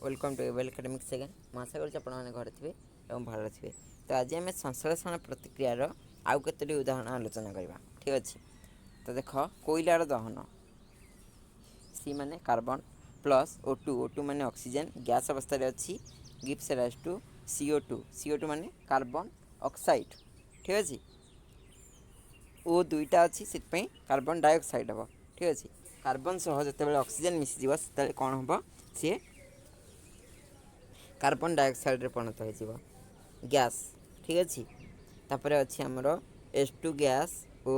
Welcome to Able Academic Second. ମୁଁ ଆଶା କରୁଛି ଆପଣମାନେ ଘରେ ଥିବେ ଏବଂ ଭଲରେ ଥିବେ। ତ ଆଜି ଆମେ ସଂଶ୍ଳେଷଣ ପ୍ରତିକ୍ରିୟାର ଆଉ କେତୋଟି ଉଦାହରଣ ଆଲୋଚନା କରିବା। ଠିକ୍ ଅଛି। ତ ଦେଖ, କୋଇଲାର ଦହନ। ସି ମାନେ କାର୍ବନ ପ୍ଲସ୍ O2, O2 ମାନେ ଅକ୍ସିଜେନ୍, ଗ୍ୟାସ୍ ଅବସ୍ଥାରେ ଅଛି, gives rise to CO2। CO2 ମାନେ କାର୍ବନ ଅକ୍ସାଇଡ଼। ଠିକ୍ ଅଛି। ଓ ଦୁଇଟା ଅଛି, ସେଥିପାଇଁ କାର୍ବନ ଡାଇଅକ୍ସାଇଡ଼ ହେବ। ଠିକ୍ ଅଛି। କାର୍ବନ ସହ ଯେତେବେଳେ ଅକ୍ସିଜେନ୍ ମିଶିଯିବ, ସେତେବେଳେ କ'ଣ ହେବ? ସିଏ କାର୍ବନ ଡାଇଅକ୍ସାଇଡ଼ରେ ପରିଣତ ହୋଇଯିବ ଗ୍ୟାସ୍। ଠିକ୍ ଅଛି। ତାପରେ ଅଛି ଆମର H2 gas ଓ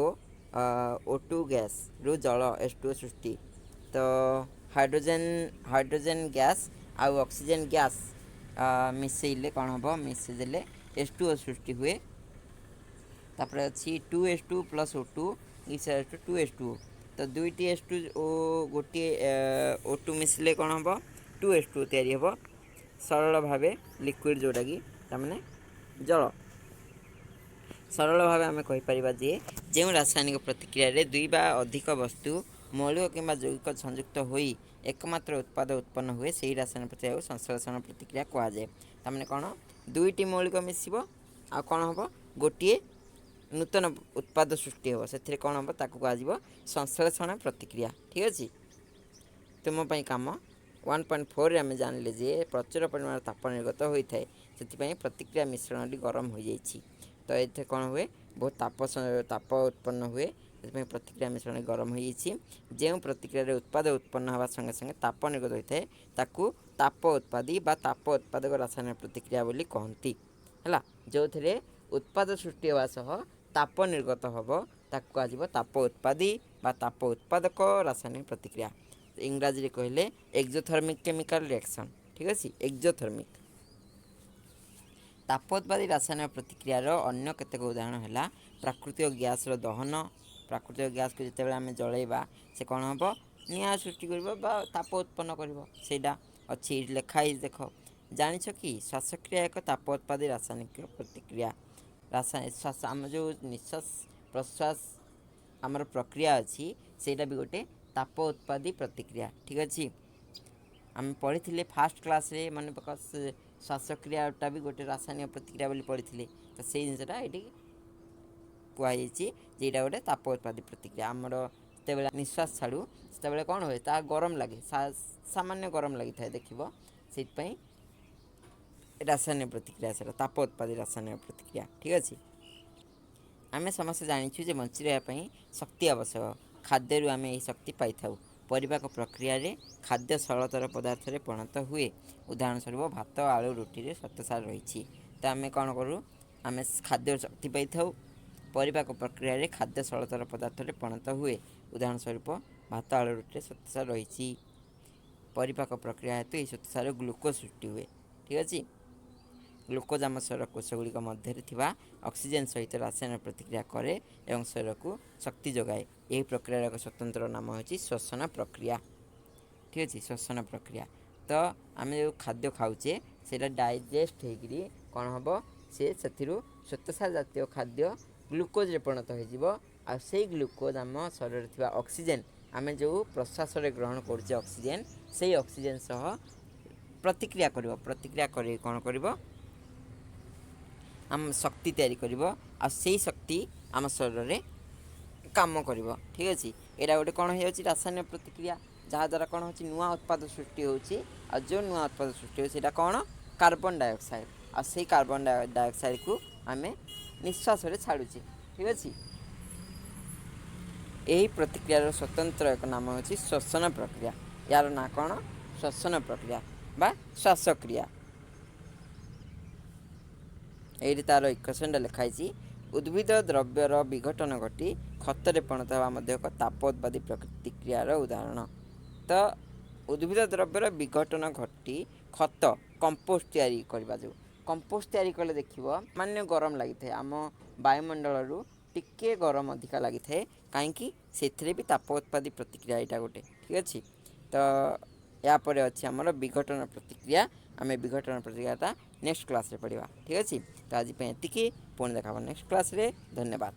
O2 ଗ୍ୟାସ୍ରୁ ଜଳ H2 ସୃଷ୍ଟି। ତ ହାଇଡ୍ରୋଜେନ୍ ଗ୍ୟାସ୍ ଆଉ ଅକ୍ସିଜେନ୍ ଗ୍ୟାସ୍ ମିଶେଇଲେ କ'ଣ ହେବ? ମିଶେଇ ଦେଲେ H2O ସୃଷ୍ଟି ହୁଏ। ତାପରେ ଅଛି 2H2 plus O2 gives to 2H2O। ତ ଦୁଇଟି ଏଚ୍ ଟୁ ଓ ଗୋଟିଏ ଓ ଟୁ ମିଶିଲେ କ'ଣ ହେବ? 2H2 ତିଆରି ହେବ, ସରଳ ଭାବେ ଲିକ୍ୱିଡ଼, ଯେଉଁଟାକି ତାମାନେ ଜଳ। ସରଳ ଭାବେ ଆମେ କହିପାରିବା ଯେ ଯେଉଁ ରାସାୟନିକ ପ୍ରତିକ୍ରିୟାରେ ଦୁଇ ବା ଅଧିକ ବସ୍ତୁ, ମୌଳିକ କିମ୍ବା ଯୌଗିକ, ସଂଯୁକ୍ତ ହୋଇ ଏକମାତ୍ର ଉତ୍ପାଦ ଉତ୍ପନ୍ନ ହୁଏ, ସେହି ରାସାୟନିକ ପ୍ରତିକ୍ରିୟାକୁ ସଂଶ୍ଳେଷଣ ପ୍ରତିକ୍ରିୟା କୁହାଯାଏ। ତାମାନେ କ'ଣ? ଦୁଇଟି ମୌଳିକ ମିଶିବ ଆଉ କ'ଣ ହେବ? ଗୋଟିଏ ନୂତନ ଉତ୍ପାଦ ସୃଷ୍ଟି ହେବ। ସେଥିରେ କ'ଣ ହେବ? ତାକୁ କୁହାଯିବ ସଂଶ୍ଳେଷଣ ପ୍ରତିକ୍ରିୟା। ଠିକ୍ ଅଛି। ତୁମ ପାଇଁ କାମ 1.4ରେ ଆମେ ଜାଣିଲେ ଯେ ପ୍ରଚୁର ପରିମାଣର ତାପ ନିର୍ଗତ ହୋଇଥାଏ, ସେଥିପାଇଁ ପ୍ରତିକ୍ରିୟା ମିଶ୍ରଣଟି ଗରମ ହୋଇଯାଇଛି। ତ ଏଥିରେ କ'ଣ ହୁଏ? ବହୁତ ତାପ ଉତ୍ପନ୍ନ ହୁଏ, ସେଥିପାଇଁ ପ୍ରତିକ୍ରିୟା ମିଶ୍ରଣ ଗରମ ହୋଇଯାଇଛି। ଯେଉଁ ପ୍ରତିକ୍ରିୟାରେ ଉତ୍ପାଦ ଉତ୍ପନ୍ନ ହେବା ସଙ୍ଗେ ସଙ୍ଗେ ତାପ ନିର୍ଗତ ହୋଇଥାଏ, ତାକୁ ତାପ ଉତ୍ପାଦୀ ବା ତାପ ଉତ୍ପାଦକ ରାସାୟନିକ ପ୍ରତିକ୍ରିୟା ବୋଲି କହନ୍ତି। ହେଲା, ଯେଉଁଥିରେ ଉତ୍ପାଦ ସୃଷ୍ଟି ହେବା ସହ ତାପ ନିର୍ଗତ ହେବ, ତାକୁ କୁହାଯିବ ତାପ ଉତ୍ପାଦୀ ବା ତାପ ଉତ୍ପାଦକ ରାସାୟନିକ ପ୍ରତିକ୍ରିୟା। ଇଂରାଜୀରେ କହିଲେ ଏକ୍ଜୋଥର୍ମିକ୍ କେମିକାଲ ରିଆକ୍ସନ୍। ଠିକ୍ ଅଛି, ଏକ୍ଜୋଥର୍ମିକ୍। ତାପୋତ୍ପାଦୀ ରାସାୟନିକ ପ୍ରତିକ୍ରିୟାର ଅନ୍ୟ କେତେକ ଉଦାହରଣ ହେଲା ପ୍ରାକୃତିକ ଗ୍ୟାସ୍ର ଦହନ। ପ୍ରାକୃତିକ ଗ୍ୟାସ୍କୁ ଯେତେବେଳେ ଆମେ ଜଳାଇବା, ସେ କ'ଣ ହେବ? ନିଆଁ ସୃଷ୍ଟି କରିବ ବା ତାପ ଉତ୍ପନ୍ନ କରିବ। ସେଇଟା ଅଛି, ଏଇଠି ଲେଖା ହେଇଛି, ଦେଖ। ଜାଣିଛ କି ଶ୍ୱାସକ୍ରିୟା ଏକ ତାପ ଉତ୍ପାଦୀ ରାସାୟନିକ ପ୍ରତିକ୍ରିୟା? ଶ୍ୱାସ, ଆମ ଯେଉଁ ନିଶ୍ୱାସ ପ୍ରଶ୍ୱାସ ଆମର ପ୍ରକ୍ରିୟା ଅଛି, ସେଇଟା ବି ଗୋଟେ ତାପ ଉତ୍ପାଦୀ ପ୍ରତିକ୍ରିୟା। ଠିକ୍ ଅଛି। ଆମେ ପଢ଼ିଥିଲେ ଫାର୍ଷ୍ଟ କ୍ଲାସ୍ରେ, ମନେ ପକା, ଶ୍ୱାସକ୍ରିୟାଟା ବି ଗୋଟେ ରାସାୟନିକ ପ୍ରତିକ୍ରିୟା ବୋଲି ପଢ଼ିଥିଲେ। ତ ସେଇ ଜିନିଷଟା ଏଇଠି କୁହାଯାଇଛି ଯେ ଏଇଟା ଗୋଟେ ତାପ ଉତ୍ପାଦୀ ପ୍ରତିକ୍ରିୟା। ଆମର ଯେତେବେଳେ ନିଶ୍ୱାସ ଛାଡ଼ୁ, ସେତେବେଳେ କ'ଣ ହୁଏ? ତାହା ଗରମ ଲାଗେ, ସାମାନ୍ୟ ଗରମ ଲାଗିଥାଏ, ଦେଖିବ। ସେଇଥିପାଇଁ ରାସାୟନିକ ପ୍ରତିକ୍ରିୟା ସେଇଟା, ତାପ ଉତ୍ପାଦୀ ରାସାୟନିକ ପ୍ରତିକ୍ରିୟା। ଠିକ୍ ଅଛି। ଆମେ ସମସ୍ତେ ଜାଣିଛୁ ଯେ ବଞ୍ଚି ରହିବା ପାଇଁ ଶକ୍ତି ଆବଶ୍ୟକ। ଖାଦ୍ୟରୁ ଆମେ ଏହି ଶକ୍ତି ପାଇଥାଉ। ପରିପାକ ପ୍ରକ୍ରିୟାରେ ଖାଦ୍ୟ ସରଳତର ପଦାର୍ଥରେ ପରିଣତ ହୁଏ। ଉଦାହରଣ ସ୍ୱରୂପ, ଭାତ, ଆଳୁ, ରୁଟିରେ ଶ୍ୱେତସାର ରହିଛି। ତ ଆମେ କ'ଣ କରୁ? ଆମେ ଖାଦ୍ୟରୁ ଶକ୍ତି ପାଇଥାଉ। ପରିପାକ ପ୍ରକ୍ରିୟାରେ ଖାଦ୍ୟ ସରଳତର ପଦାର୍ଥରେ ପରିଣତ ହୁଏ। ଉଦାହରଣ ସ୍ୱରୂପ, ଭାତ, ଆଳୁ, ରୁଟିରେ ଶ୍ୱେତସାର ରହିଛି। ପରିପାକ ପ୍ରକ୍ରିୟା ହେତୁ ଏହି ଶ୍ୱେତସାର ଗ୍ଲୁକୋଜ୍ ସୃଷ୍ଟି ହୁଏ। ଠିକ୍ ଅଛି। ଗ୍ଲୁକୋଜ୍ ଆମ ଶରୀର କୋଷଗୁଡ଼ିକ ମଧ୍ୟରେ ଥିବା ଅକ୍ସିଜେନ୍ ସହିତ ରାସାୟନିକ ପ୍ରତିକ୍ରିୟା କରେ ଏବଂ ଶରୀରକୁ ଶକ୍ତି ଯୋଗାଏ। ଏହି ପ୍ରକ୍ରିୟାର ଏକ ସ୍ୱତନ୍ତ୍ର ନାମ ହେଉଛି ଶ୍ୱସନ ପ୍ରକ୍ରିୟା। ଠିକ୍ ଅଛି, ଶ୍ୱସନ ପ୍ରକ୍ରିୟା। ତ ଆମେ ଯେଉଁ ଖାଦ୍ୟ ଖାଉଛେ, ସେଇଟା ଡାଇଜେଷ୍ଟ ହେଇକିରି କ'ଣ ହେବ? ସେ ସେଥିରୁ ଶ୍ୱେତସାର ଜାତୀୟ ଖାଦ୍ୟ ଗ୍ଲୁକୋଜ୍ରେ ପରିଣତ ହୋଇଯିବ। ଆଉ ସେଇ ଗ୍ଲୁକୋଜ୍ ଆମ ଶରୀରରେ ଥିବା ଅକ୍ସିଜେନ୍, ଆମେ ଯେଉଁ ପ୍ରଶ୍ୱାସରେ ଗ୍ରହଣ କରୁଛେ ଅକ୍ସିଜେନ୍, ସେଇ ଅକ୍ସିଜେନ୍ ସହ ପ୍ରତିକ୍ରିୟା କରିବ। ପ୍ରତିକ୍ରିୟା କରି କ'ଣ କରିବ? ଆମ ଶକ୍ତି ତିଆରି କରିବ। ଆଉ ସେଇ ଶକ୍ତି ଆମ ଶରୀରରେ କାମ କରିବ। ଠିକ୍ ଅଛି। ଏଇଟା ଗୋଟେ କ'ଣ ହେଇଯାଉଛି? ରାସାୟନିକ ପ୍ରତିକ୍ରିୟା, ଯାହାଦ୍ୱାରା କ'ଣ ହେଉଛି? ନୂଆ ଉତ୍ପାଦ ସୃଷ୍ଟି ହେଉଛି। ଆଉ ଯେଉଁ ନୂଆ ଉତ୍ପାଦ ସୃଷ୍ଟି ହେଉଛି, ସେଇଟା କ'ଣ? Carbon dioxide. ଆଉ ସେଇ କାର୍ବନ ଡାଇଅକ୍ସାଇଡ଼କୁ ଆମେ ନିଶ୍ୱାସରେ ଛାଡ଼ୁଛେ। ଠିକ୍ ଅଛି। ଏହି ପ୍ରତିକ୍ରିୟାର ସ୍ୱତନ୍ତ୍ର ଏକ ନାମ ହେଉଛି ଶ୍ୱସନ ପ୍ରକ୍ରିୟା। ଏହାର ନାଁ କ'ଣ? ଶ୍ୱସନ ପ୍ରକ୍ରିୟା ବା ଶ୍ୱାସକ୍ରିୟା। ଏଇଠି ତାର ଇକ୍ୱେସନ୍ଟା ଲେଖା ହେଇଛି। ଉଦ୍ଭିଦ ଦ୍ରବ୍ୟର ବିଘଟନ ଘଟି ଖତରେ ପରିଣତ ହେବା ମଧ୍ୟ ଏକ ତାପ ଉତ୍ପାଦୀ ପ୍ରତିକ୍ରିୟାର ଉଦାହରଣ। ତ ଉଦ୍ଭିଦ ଦ୍ରବ୍ୟର ବିଘଟନ ଘଟି ଖତ, କମ୍ପୋଷ୍ଟ ତିଆରି କରିବା। ଯେଉଁ କମ୍ପୋଷ୍ଟ ତିଆରି କଲେ ଦେଖିବ, ମାନେ ଗରମ ଲାଗିଥାଏ, ଆମ ବାୟୁମଣ୍ଡଳରୁ ଟିକେ ଗରମ ଅଧିକା ଲାଗିଥାଏ। କାହିଁକି? ସେଥିରେ ବି ତାପ ଉତ୍ପାଦୀ ପ୍ରତିକ୍ରିୟା ଏଇଟା ଗୋଟେ। ଠିକ୍ ଅଛି। ତ ୟା ପରେ ଅଛି ଆମର ବିଘଟନ ପ୍ରତିକ୍ରିୟା। ଆମେ ବିଘଟନ ପ୍ରତିକ୍ରିୟାଟା ନେକ୍ସଟ କ୍ଲାସ୍ରେ ପଢ଼ିବା। ଠିକ୍ ଅଛି। ତ ଆଜି ପାଇଁ ଏତିକି। ପୁଣି ଦେଖା ହେବ ନେକ୍ସଟ କ୍ଲାସ୍ରେ। ଧନ୍ୟବାଦ।